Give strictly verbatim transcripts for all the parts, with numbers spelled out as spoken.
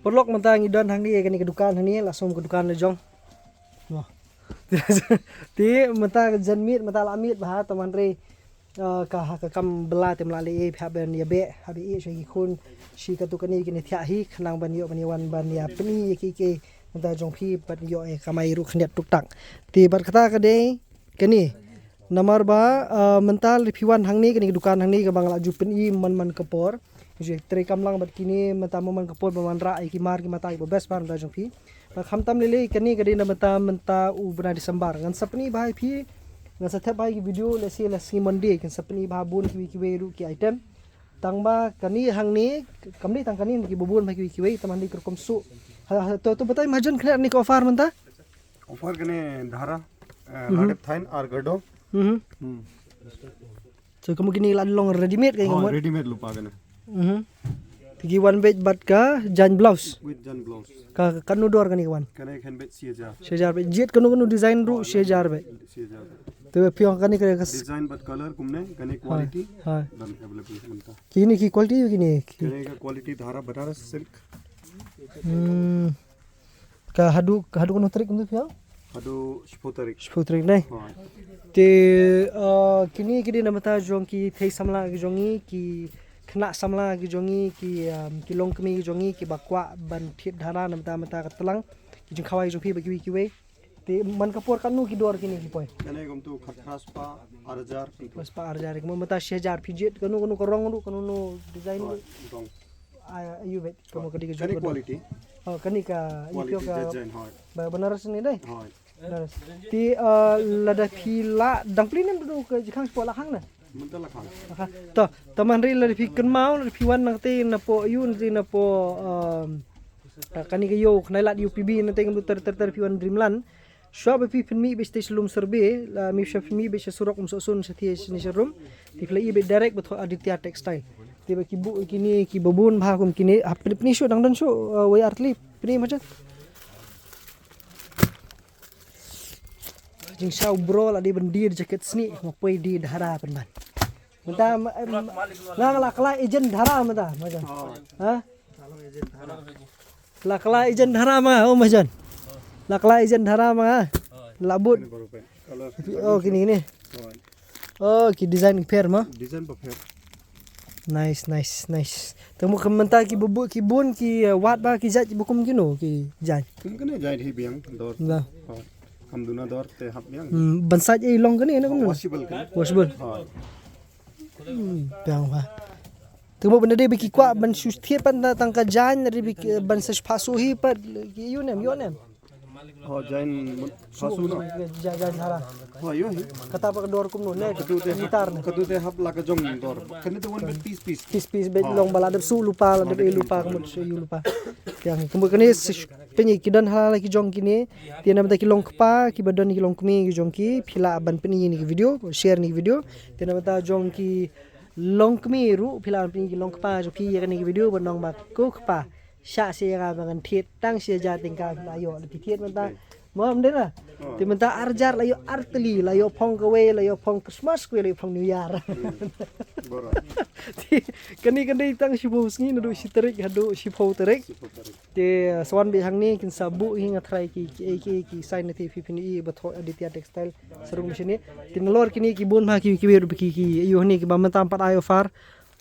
Paralok, mynta ngi don hangne kane ka dukan hangne, la sum ka dukan la jong. Wah. Te mynta ka janmiet mynta la miet bha, te mynta re, eh, ka ha ka kam bylla te mynta la leh, eh, phi hap ban ïa beh, hap ban ïeh sha ki khun shi katto katne kine thiah hi, khnang ban ïoh ban ïa wan ban ïa pyni ïa kiei kiei mynta jong phi, ban ïoh ïa kamai ruh khyndiat tuk tak. Te bad kata ka dei kane. Namar ba, ah, mynta lada phi wan hangne kane ka dukan hangne kaba nga la ju pyni man man ka por. Ju trei kam lang bad kine mynta man man ka por ba wanrah ïa ki mar ki mata kiba best bha mynta jong phi. Bad khamtam lei lei kane ka dei na mynta mynta u bnai December. Ngan sa pyni bha ïa phi. Ngan sa thep bha ïa ki video lehse la sngi Monday. Ngan sa pyni bha bun kiwei kiwei ruh ki item. Tang ba kane hangne kam dei tang kane, kiba bun bha kiwei kiwei, tang ba hangne ka rukom suh. Ha, ha, to, to batai mahajon kane, kane ka offer mynta. Offer kane dhara, eh, Hmm. la dep thain ar gardo. Mhm. Hmm. So ka mut kine la long ready made ka? Oh, ready made lypa kane. Mhm. Te ki wan beit bad ka jaiñ blouse. With jaiñ blouse. Ka, ka katno dor kane ka wan? Kane kan beit shi hajar. Shi hajar beit. Jied kano kano design ruh shi hajar beit. Shi hajar. Te phi ong kane ka, ka s- Design bad color kumne, kane quality. Ha. Dan available mynta. Kine ki quality kine ki. Kane ka quality dhara Banaras silk. Hmm. Ka haduh, ka haduh kano tarik mynta phi ong? Haduh shiphew tarik. Shiphew tarik dei. Ha. Te, uh, kine ki dei na bynta jong ki thei samla ki jong ngi, ki khynnah samla ki jong ngi, ki, um, ki longkmie ki jong ngi kiba kwah ban thied dhara na bynta, mynta ka tlang ki jingkhawai jong phi bad kiwei kiwei. Te man ka por katno ki dor kine ki poi? Kane kumtu khatphra spah ar hajar kumtu. Khatphra spah ar hajar, kumtu mynta shi hajar phi jied kano kano ka rong ruh, kano kano design ruh. Rong. Ah, ayu beit, kano ka dei ka jaiñ quality. Oh, kane ka, quality ka jaiñ, hoi. Ba Banaras ne dei? Hoi. Banaras. Te, ah, lada phi lah dang plie ne em, duh ka jingkhang shapoh la khang ne? Mynta la khang. Aha. To, tang ba hynrei lada phi kynmaw, lada phi wan nangta napoh ayu, nangta napoh, um, ah, kane ka ïew khyndai lad U P B nangta kumtu ter ter ter phi wan Dreamland. Shuwa ba phi pynmih beit sha station Lumsurbe, la mih shuwa pynmih beit sha surok Umsohsun shatei shane sharum. Te phi la ïoh beit direct ba thoh Aditya Textile. Te ba ki buh kine kiba bun bha kum kine, ah, pyni, pyni shuh, dang don shuh, ah, wei ar tylli, pyni mahajon. Jingshaw bro la dei ban die jacket snieh, ma poi die dhara pynban. Mynta, em, nga la kylla agent dhara mynta, mahajon. Ha? La kylla agent dhara ma, oh mahajon. La kylla agent dhara ma. La bud. Oh, kine, kine. Oh, ki design ki pher ma. Design ba pher. Nice, nice, nice. Te mo ka mynta kiba bun, ki bun, ki, eh, wat ba ki jait, kiba kum kino ki jait. Kum kine jait hi biang dor. Na. Oh. Kam duna dor te hap biang. Hmm, ban sait ei long kane na kum. Oh, washable kane. Washable. Oh. Hmm, biang ba. Te mo ban dei ba ki kwah ban shu thied pat na tang ka jaiñ, dei ba ki ban sa phasu hi pat, ki ïoh ne em, ïoh ne em. Oh, jaiñ mut phasu no. Jaiñ, jaiñ dhara. Oh, ïoh hi. Kata pat ka dor kumno ne? Katu te, mitar ne, katu te hap la ka jong dor. Kane te wan beit piece piece. Piece piece beit long ba la dep suh lypa, la dep ei lypa, ka mut suh ïoh lypa. Te kumba kane pyni ki don ha la ki jong kine. Te na bynta ki longkpa, kiba don ki longkmie ki jong ki, phi lah ban pyni ïa kine ki video, share ïa kine ki video. Te na bynta jong ki longkmie ruh, phi lah ban pyni ïa ki longkpa jong phi ïa kane ka video ban ong ba ko kpa, shah sha ïa nga ba ngan thied tang shi hajar tyngka, la ïoh, la phi thied mynta. Mo, ym dei na. Te mynta ar hajar la ïoh ar tylli, la ïoh phong kawei, la ïoh phong Christmas kawei, la ïoh phong New Year. Te kane kan dei tang shiphew sngi, naduh shi tarik haduh shiphew tarik. Te, uh, sa wan beit hangne kin sa buh hi, nga tharai ki, ki, ki, ki sign na te phi phin ïohi ba thoh Aditya Textile, sa rung machine. Te nalor kine ki bun bha ki, ki wer ba ki, ki ïoh hangne kiba mynta pat ai offer.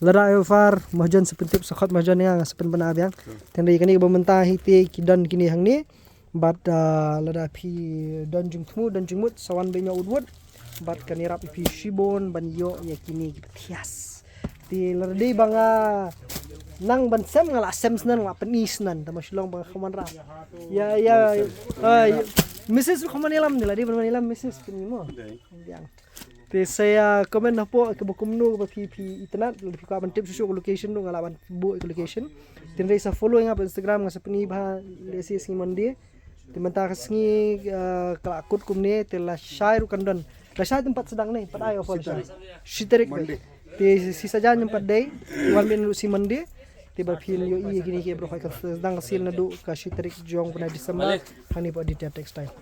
Lada ai offer, mahajon sa pyntip, sa khot mahajon ïa nga, nga sa pynbna biang. Te hynrei kine kiba mynta hi te ki don kine hangne. Bad, uh, lada phi don jingthmu, don jingmut, sa wan beit noh wut wut. Bad kan ïarap ïa phi shibun ban ïoh ïa kine kiba thias. Te lada dei ba nga nang ban sem, nga la sem snan, nga la pyni snan, tang ba shu long ba nga kham wanrah. Ïa, ïa, ah, ïa. Missus ruh kham wan ïalam ne, la dei ban wan ïalam Missus kine mo. Biang. Te sa ïa comment hapoh kaba kumno kaba phi, phi itynnad, lada phi kwah ban tip shuh shuh ka location ruh nga lah ban buh ka location. Te hynrei sa follow ïa nga ha Instagram, nga sa pyni bha lehse sngi Monday. Te mynta ka sngi, eh, ka la kut kumne, te lashai ruh kan don. Lashai te ym pat sdang ne, pat ai offer lashai. Shi tarik. Shi tarik. Monday. Te shi, shi sajan ym pat dei, wan mynta ruh shi Monday. Te ba phin ïohi ïa kine ki baroh, kan sdang ka sale naduh ka shi tarik jong u bnai December. Hangne hapoh Aditya Textile.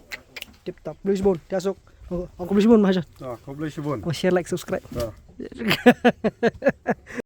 Tip top. Khublei shibun. Te asuk. Oh, khublei shibun mahajon. Ah, khublei shibun. Oh, share, like, subscribe. Ah.